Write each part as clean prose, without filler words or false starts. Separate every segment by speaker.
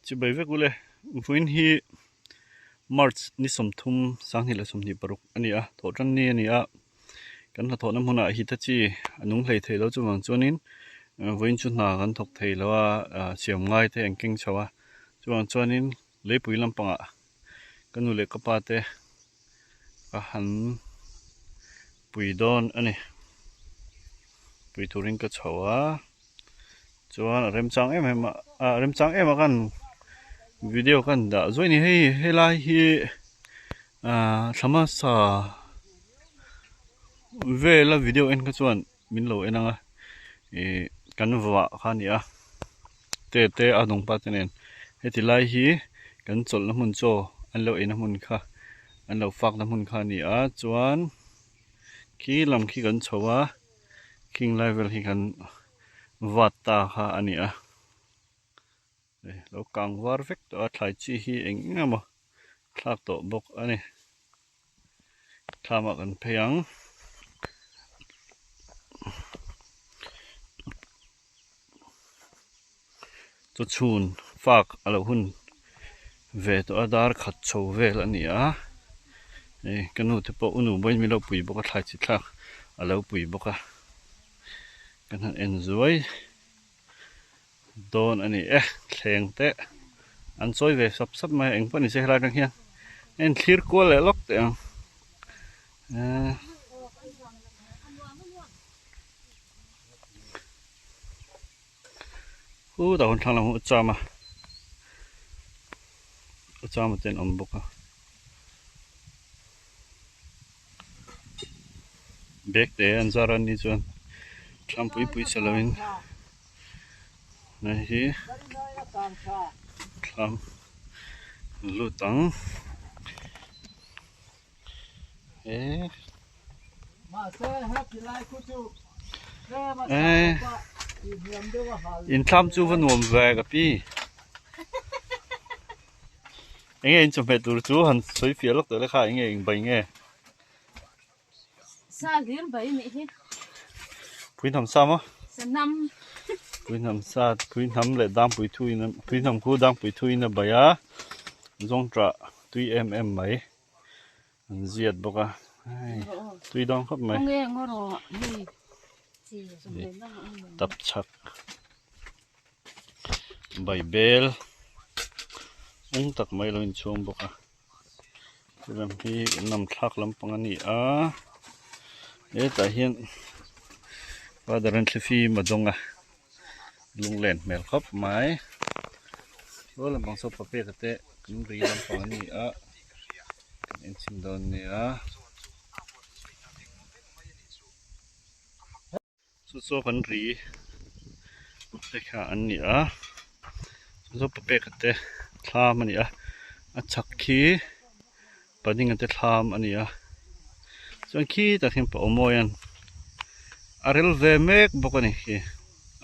Speaker 1: Chibai vek ule, vawiin hi March ni 30 2026 a ni a, thawhtan ni a ni a, kan hnathawhna hmunah Hitachi a nung hlei thei lo chuvang chuanin vawiin chu hna kan thawk thei lo a, siam ngai te an keng chho a, chuvang chuanin leipui lampangah ka nu leh ka pa te ka han pui dawn a ni, pui turin ka chho a. Chuan a remchang em em a ah remchang em a kan video kan dah zuai a ni hei helai hi ah thla hmasa vela video en kha chuan min lo en ang a ih kan vah kha a ni a te te a nung pa te nen heti lai hi kan chawlhna hmun chaw an lo eina hmun kha an lo fakna hmun kha a ni a chuan khi lam khi kan chho a. Khing lai vel hi kan vat ta kha a ni a, lo kang var vek tawh a, thlai chi hi eng eng emaw thlak tawh bawk a ni. Thlamah kan phei ang. Chawchhun fak a lo hun ve tawh a dar khat chho vel a ni a hei ka nu te pawh u nu pawhin min lo pui bawk a thlai chi thlak a lo pui bawk a kan han en zuai dawn a ni e thleng te an chawi ve sap sap mai a eng pawh ni se helai atang hian a inthlir kual leh lawk teh ang eee. Khutah hun thlang lam hi u chama u chama te an awm bawk a bag te an zar a ni chuan thlam pui pui sa lo in hei hi thlam lut ang Inthlam chu va nuam ve ka pi. Enge in chawhmeh tur chu han sawi fiah lawk tawh le kha enge eng bai nge?
Speaker 2: Sa hlir bai nih hi.
Speaker 1: Pui hnam sa maw?
Speaker 2: Sa hnam.
Speaker 1: Pui hnam sa, pui hnam leh dangpui thu in pui hnam khu dangpui thu in a bai a, zawngṭah tui em em mai. An ziat bawk a hei tui dawn khawp mai tap chhak baibel ung tak mai lo inchhung bawk a helam hi kan lam thlak lampang a ni a hetah hian father an thlifim a dawng a lunglen hmel khawp mai aw lampang saw papek te kan ri lampang a ni a. Kan enchhin dawn nia. Chu chu kan ri te kha an ni a chu chu papek te thlam a ni a a chhak khi paninga te thlam a ni a chuan khi tak hian pa awmawian a rel ve mek bawk a ni khi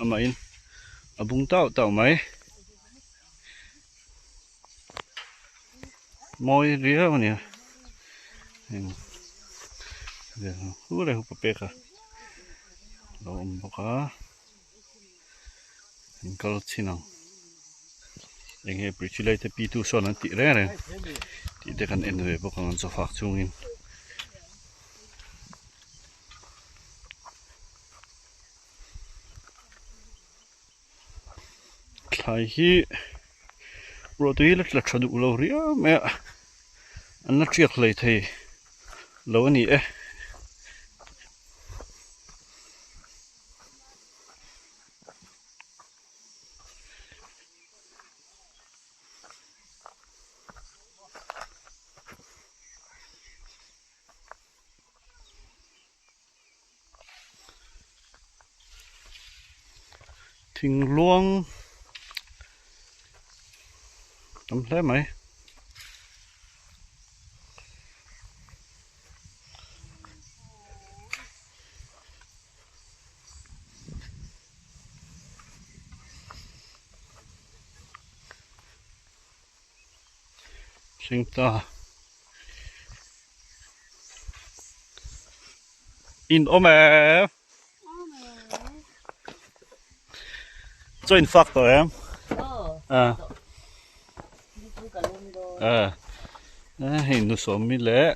Speaker 1: amahin a bung tauh tauh mai. Mawi riau a ni a heng hu leh hu papek a lo awm bawk a an kal chhin ang eng nge Prithvilai te pi tu sawn an tih reng reng tih te kan en ve bawk ang an chawfak chungin. Thlai hi ruahtui hi la tla tha duh lo riau mai a an la tiak hlei thei lo a ni e. Thing luang tam hle mai. Thleng ta. In awm em? Chaw in fak tawh em?
Speaker 2: Aw.
Speaker 1: Ah. Eh hei nu sawmi leh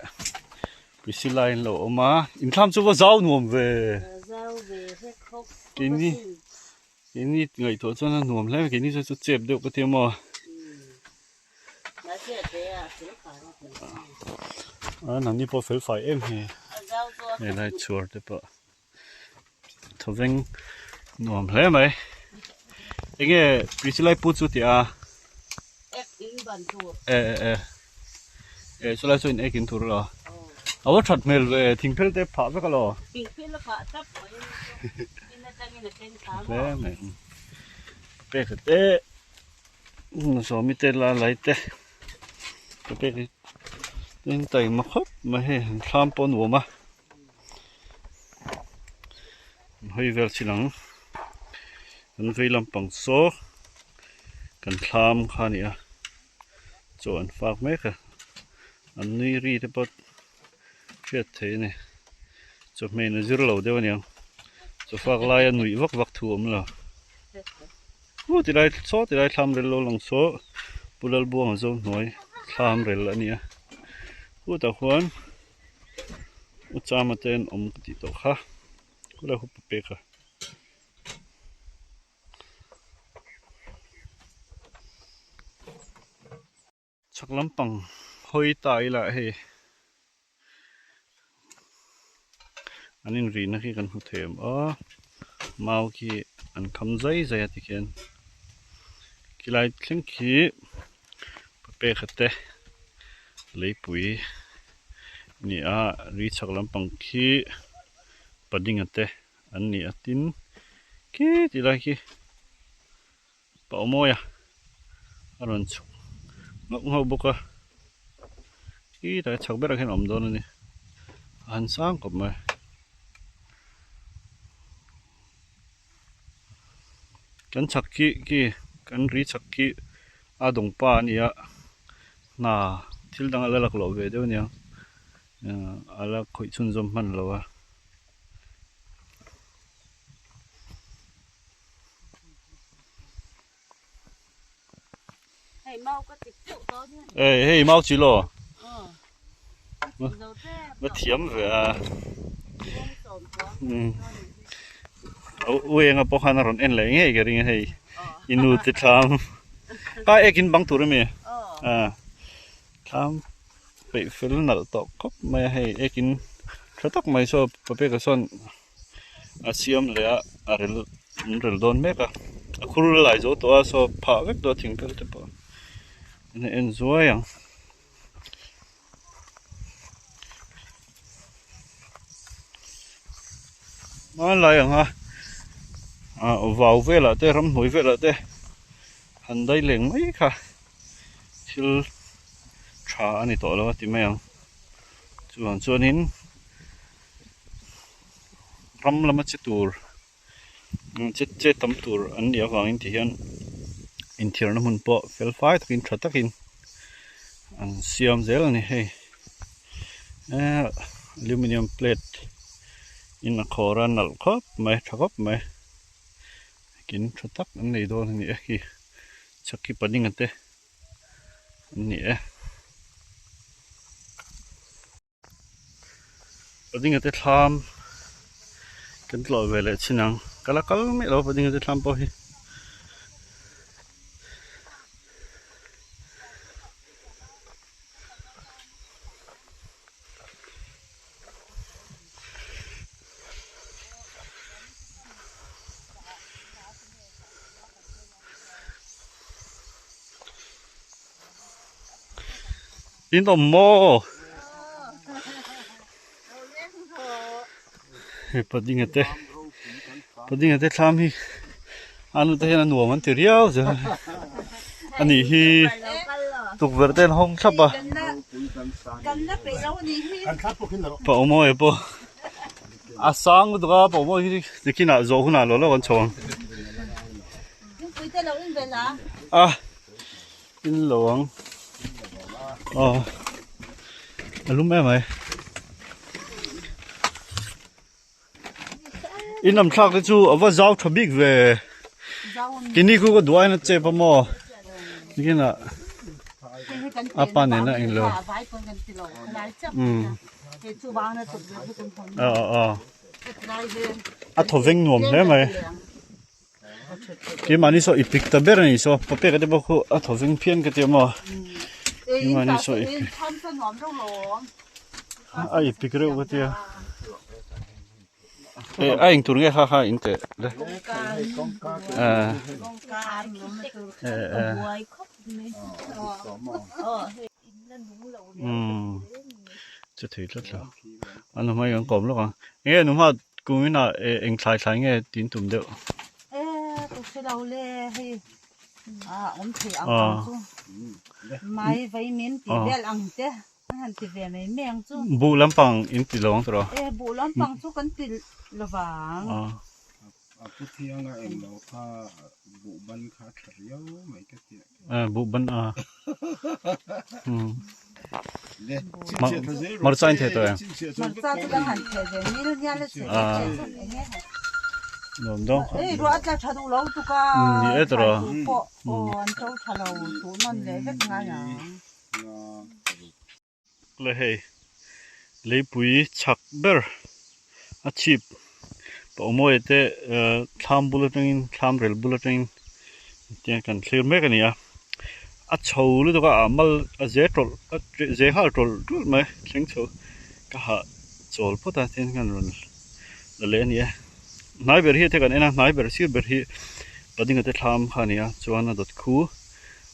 Speaker 1: Priscilla in lo awm a inthlam chu va zau nuam ve keini keini ngaihtuah chuan a nuam hle mai keini chu chep deuh ka ti a maw. A nangni pawh fel fai em hi helai chhuar te pawh thawveng nuam hle mai enge Priscilla pu chu tih a e e e e chulai chu in ek in tur alo a va that hmel ve thingphel te phah vek alo hle mai pek te. Sawmi te la lai te ka pek hi tin taima khawp mai hei an thlam pawh a nuam a an hawi vel chin ang an vei lampang saw kan thlam kha a ni a chaw an fak mek a an nui ri te pawh hriat theih a ni chawhmeh in a zir lo deuh a niang chaw fak laia nuih vak vak thu a awm lo. Aw ti lai saw ti lai thlam rel lo lang saw Pu Lalbuanga zo hnuai thlam rel a nia chutah khuan u Chama te an awm ka tih tawh kha khulai khu pa pek a. Chhak lampang hawi ta ila hei an inrihna khi kan hmu thei awm a mau khi an kham zai zai a tikhian khilai thleng khi papek te leipui a ni a ri chhak lampang khi padinga te an ni a tin khi ti lai khi. Pau mawi a a rawn chhuk nghauh nghauh bawk a khitah chhak berah khian a awm dawn a ni a han sang khawp mai kan chhak khi khi kan ri chhak khi a dawng pa a ni a hna thil dang a la lak loh ve deuh a niang a la khawih chhunzawm hman lo a. Ê hei mau chi lo nó thiam ve a u enga pawh khan a rawn en leh ngei ka ring a hei i nu te thlam ka ek in bang tur ami a thlam peih fel nalh tawh khawp mai a hei ek in tha tak mai saw papeka sawn. a siam leh a a rel an rel dawn mek a a khur lai zo tawh a saw phah vek tawh a thingphel te pawh an en zuai ang. Hmanlai ang a ah vau velah te ramhnuai velah te han dai leng mai kha thil tha a ni tawh lo a ti mai ang chuvang chuanin. Ram lama che tur che che tam tur an nih avangin ti hian inthiarna hmun pawh fel fai takin tha takin an siam zel a ni hei ehh aluminium plate in a khawr a nalh khawp mai tha khawp mai kin tha tak an nei dawn a ni e khi chakki paninga te an ni e. Padinga te thlam kan tlawh ve leh chin ang ka la kal miah lo Padinga te thlam pawh hi. In awm maw? Hei Padinga te Padinga te thlam hi a nu te hian a nuam an ti riau zel a nih hi tukverh te an hawng thlap a Paumawi pawh a sang lutuk a Paumawi hi tikhinah zawh hunah lo lo kan chho ang a. In lo ang aw a lum em mai in lam thlak te chu a va zau tha bik ve kini khu ka duai na chep a maw nikin ah. A pa nena englo. A thaw veng nuam hle mai. Keimahni saw i pik ta ber a ni saw pa pek te pawh khu a thaw veng phian ka ti a maw keimahni saw i pik a i pik reuh ka tia eh a eng tur nge kha kha in teh le eh eh eh umm chu thei tlat lo a nu hmai kan kawm lawk ang enge nu hma kum inah eh eng thlai thlai nge tin tum deuh
Speaker 2: eh ka hre lo le hei ah awm thei ang ang chu mai vai min tih vel ang te an han ti ve mai mai ang chu
Speaker 1: buh lampang in ti lo ang tawh
Speaker 2: eh buh lampang chu kan ti lovang
Speaker 3: A pu thianga englo kha buh ban kha a tha riau mai ka ti
Speaker 1: a. Buh ban a. Hmarcha in theh tawh em?
Speaker 2: Hmarcha chu kan han theh ve mil hian a chhe chhe chu eng nge han.
Speaker 1: Nuam dawng khawp.
Speaker 2: Ei ruah a tla tha duh lo tuk a.
Speaker 1: Ni e tawh.
Speaker 2: Thlai pawh aw an to tha lo tuh nawn leh vek ngai ang.
Speaker 1: Le hei leipui chhak ber a chhip pa awmawia te eh thlam bul atangin thlam rel bul atangin tiang kan thlir mek a ni a a chho lutuk a ah mal a ze tawlh a ze nghal tawlh tawlh mai thleng chho ka hah chawl phawt a tin kan rawn la leh a ni a hnai ber hi a te kan en a hnai ber sir ber hi padinga te thlam kha a ni a chuan a dawt khu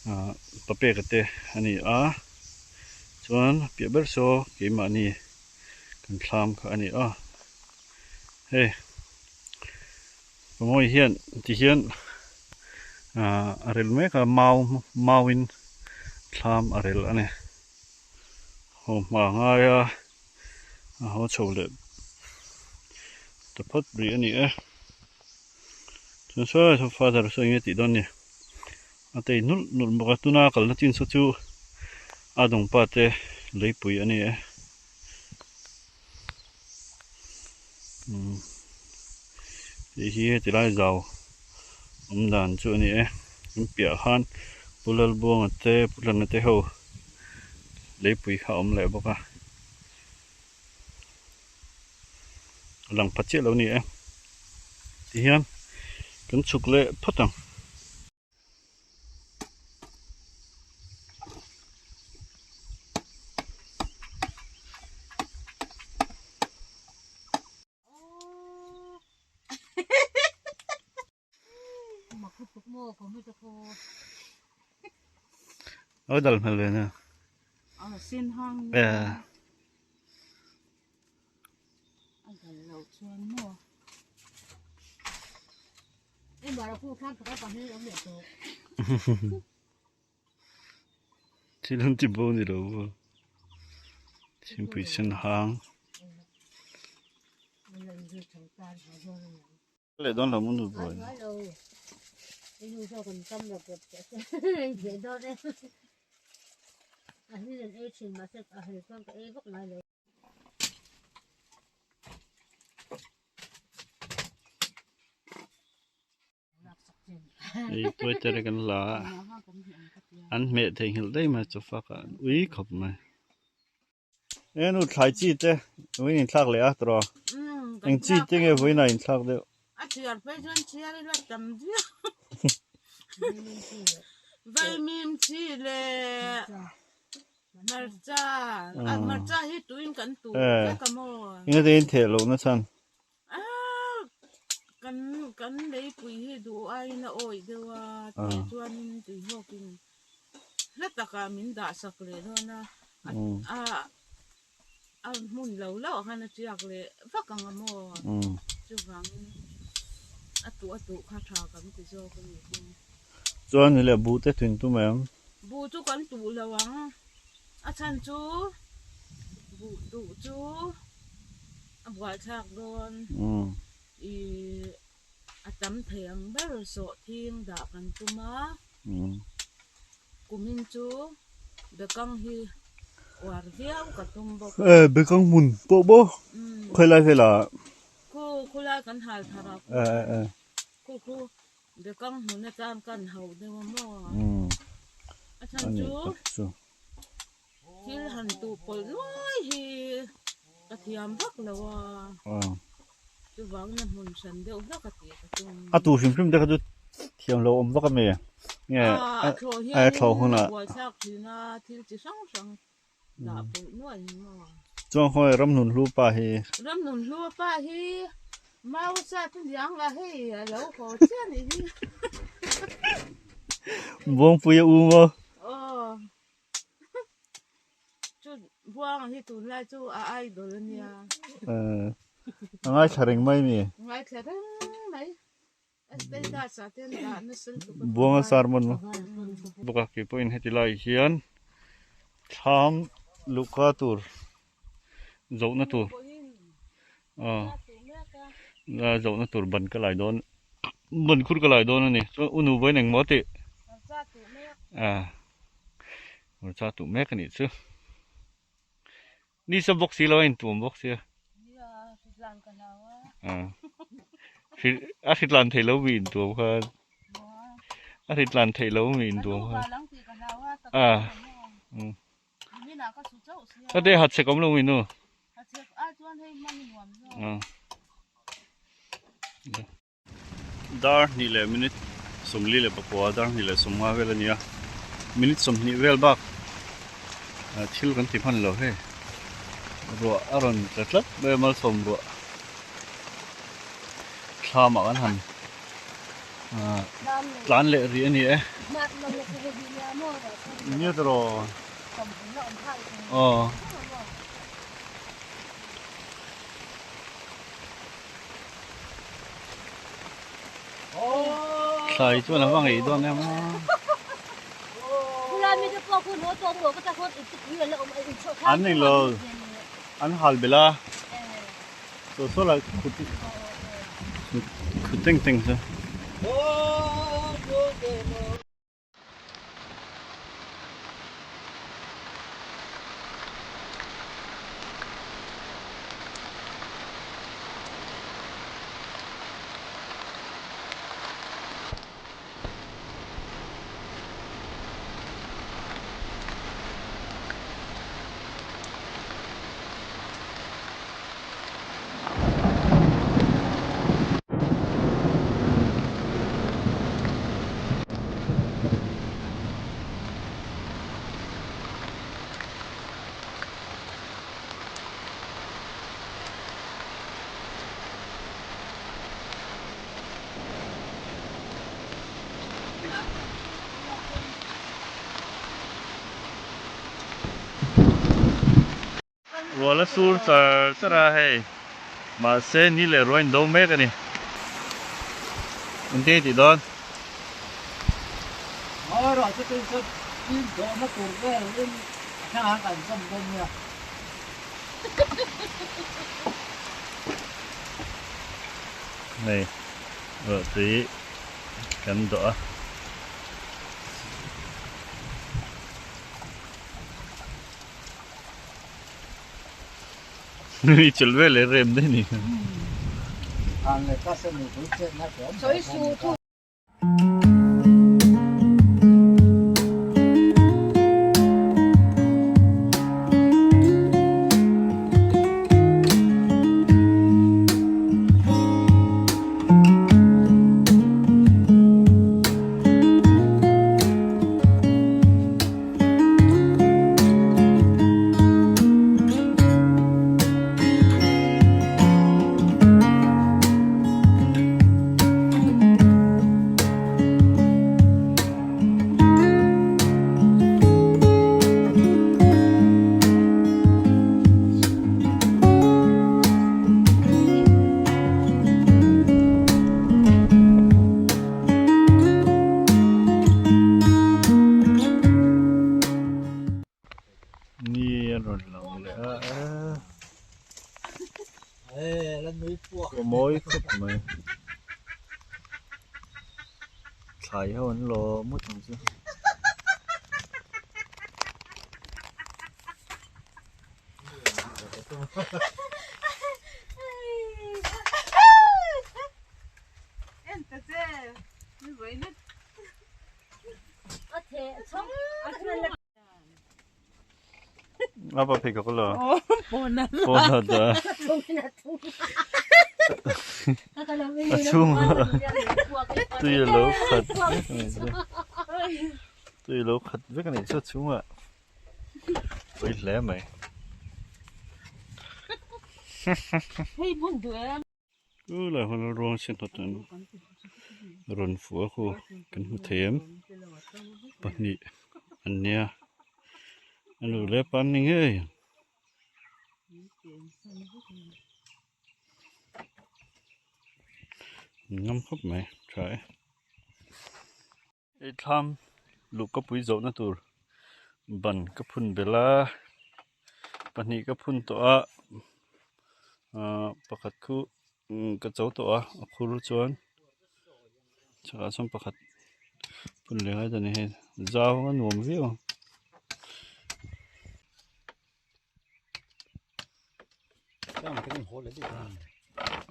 Speaker 1: ah papeka te a ni a. Chuan a piah ber saw keimahni kan thlam kha a ni a, hei pamawi hian ti hian ah a rel mek a mau mauin thlam a rel a ni haw hma ngai a a haw chho leh ta phawt rih a ni e chuan sawi saw father saw enge tih dawn ni. A tei nulh nulh bawk a tuna kalna chin saw chu a dawngpa te leipui a ni e umm hei hi heti lai zau awm dan chu a ni e an piah khan pu Lalbuanga te pu Hlana te ho leipui kha a awm leh bawk a a lang pha chiah lo a ni e tihian kan chhuk leh phawt ang. Ôi dal hmel ve nia. Eh. Thil an ti bo ni lo maw thingpui sen hang leh dawn lo maw nu buai. Hei tuaiter kan la a an hmeh theihnghilh daih mai chawfak ah an ui khawp mai e nu thlai chi te vawiin inthlak leh a tawh eng chi te nge vawiin ah inthlak deuh
Speaker 4: a thiar phei chuan thiar ila tam viau vaimim chi leh hmarcha a hmarcha hi tuin kan tu vek a maw
Speaker 1: eng ate in theh loh na chhan
Speaker 4: Kan kan leipui hi duh aiin a awih deuh a tih chuanin tuihawkin hla takah min dah sak leh dawn a a a hmun lo lo ah khan a tiak leh vak ang a maw chuvangin a tuh a tuh kha tha kan ti zawk a ni chu.
Speaker 1: Chuan ni leh buh te tun tum em?
Speaker 4: Buh chu kan tuh lo ang a chhan chu buh tuh chu. A buaithlak dawn i a tam thei ang ber sawh thing dah kan tum a, kumin chu bekang hi uar viau ka tum bawk
Speaker 1: a. E bekang hmun pawh maw khawilai velah?
Speaker 4: Khu khulai kan hal thar a khu khu bekang hmun atan kan hauh deuh a maw? A Chhan chu thil han tuh pawlh nuai hi ka thiam vak lo a, chuvangin a hmun hran deuh hlak a tih ka tum.
Speaker 1: A tuh hrim hrim te kha chu thiam lo awm vak a mi? Nge
Speaker 4: a thlawh hianin a buaithlak thin a, thil chi hrang hrang dah pawlh nuai ni maw?
Speaker 1: Chuan khawi Ramhnunhlu pa hi?
Speaker 4: Ramhnunhlu pa hi mau chat a niang la hei a lo haw chiah nih hi.
Speaker 1: Buangpui a u maw?
Speaker 4: Aw. Chu Buanga hi tunlai chu a idol a nia.
Speaker 1: A ngaithla reng mai mi?
Speaker 4: Ngaithla reng mai.
Speaker 1: Buanga sermon maw bawk a keipawhin heti laiah hian thlam luhka tur zohna tur aw zohna tur ban ka lai dawn ban khur ka lai dawn a ni chuan u nu vawiin engmaw tih ah hmarcha tuh mek a nih chu. Ni sa bawk si lo a intuam bawk sia. A hritlan thei lo mi intuam khan. A hritlan thei lo mi intuam khan. A. Ka te hat chek awm lo mi nu. Dar hnih leh minute 44 dar hnih leh sawmnga vel a ni a minute 20 vel bak thil kan ti hman lo hei ruah a rawn tla tlat mai a malsawm ruah thlam ah kan han tlan leh rih a ni e nia tawh aw. Thlai chuan a va ngaih dawn em a. An ni lo an hal belh a chaw saw lah khut khut teng teng chu. Rual a sur char char a hei mahse ni leh ruah a indo mek a ni. Engtin i tih dawn? Hei ruahtui kan dawh a. I chawlh vel leh rem daih ni. Ni a rawn lang leh a a mawi khawp mai thlai ho an lawm ngawt ang chu. Apa pheikhawk alo?
Speaker 4: Aw pawn a
Speaker 1: Pawn a dah. A chhungah tui a lo khat vek a nih chu. Tui a lo khat vek a nih chu a chhungah. Pawi hle mai.
Speaker 4: Hei bun duh em?
Speaker 1: Chu lai hun a ruang sin hnawt an rawn fuh a khu kan hmu thei em pahnih an nia a nu leh pa an ni ngei an ngam khawp mai tha e. Hei thlam luh ka pui zawhna tur ban ka phun belh a pahnih ka phun tawh a ahh pakhat khu ka cho tawh a a khur chuan chhakah chuan pakhat phun leh ngai ta ni hei zau a nuam viau ang.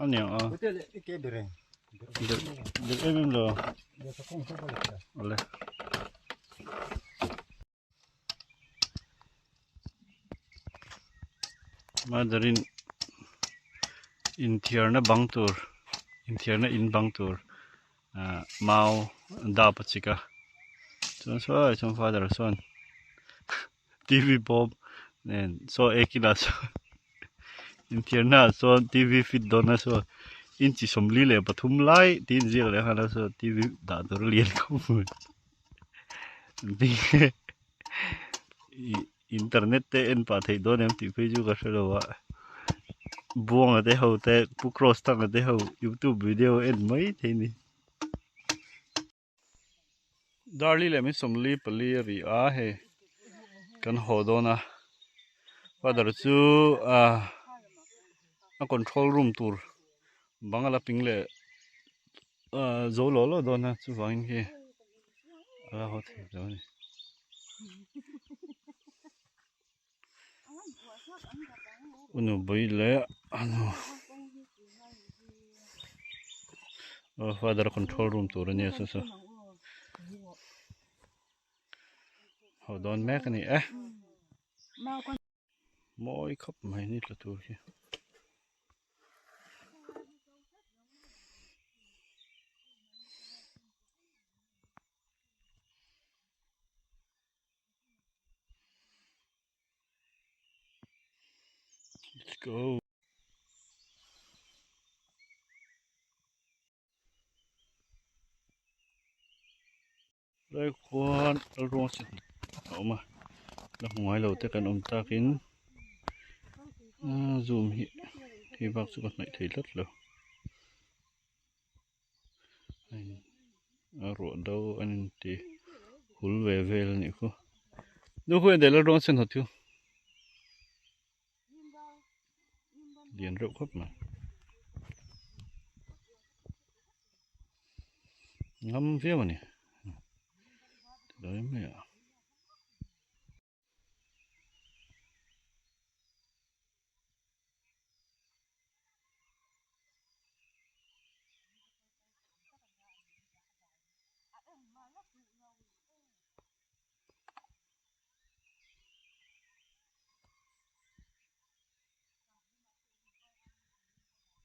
Speaker 1: A niang a dik em em lo awle mother-in inthiarna bang tur inthiarna in bang tur ah mau dap a chik a chuan sawi chuan father chuan. T_v bawm nen saw ekinah sawn inthiarna ah sawn t_v fit dawn a saw inchi 43 lai tih a inziak leh nghal a saw t_v dah tur a lian khawp mai tinge ih internet te en pah theih dawn em tih phei chu ka hre lo a buanga te ho te pu cross thanga te ho youtube video en mai thei a ni. Darli leh min 44 a ri a hei kan haw dawn a father chu ah a control room tur bang a la ping leh ah zo lo lo dawn a chuvangin khi a la haw thei lo a ni. Unupui leh anu aw father control room tur ania chu chu ho dawn mek ani e mawi khawp mai ni tla tur hi. Let's go. Lai khuan rawng chi a awm a la hmu ngai lo te kan awm takin zoom hi hei bak chu ka hnaih thei tlat lo a ruah do an inti hul ve vel a nih khu nu khawiah daih la rawng sen hawt chu lian reuh khawp mai ngam viau a ni tilai mai ah.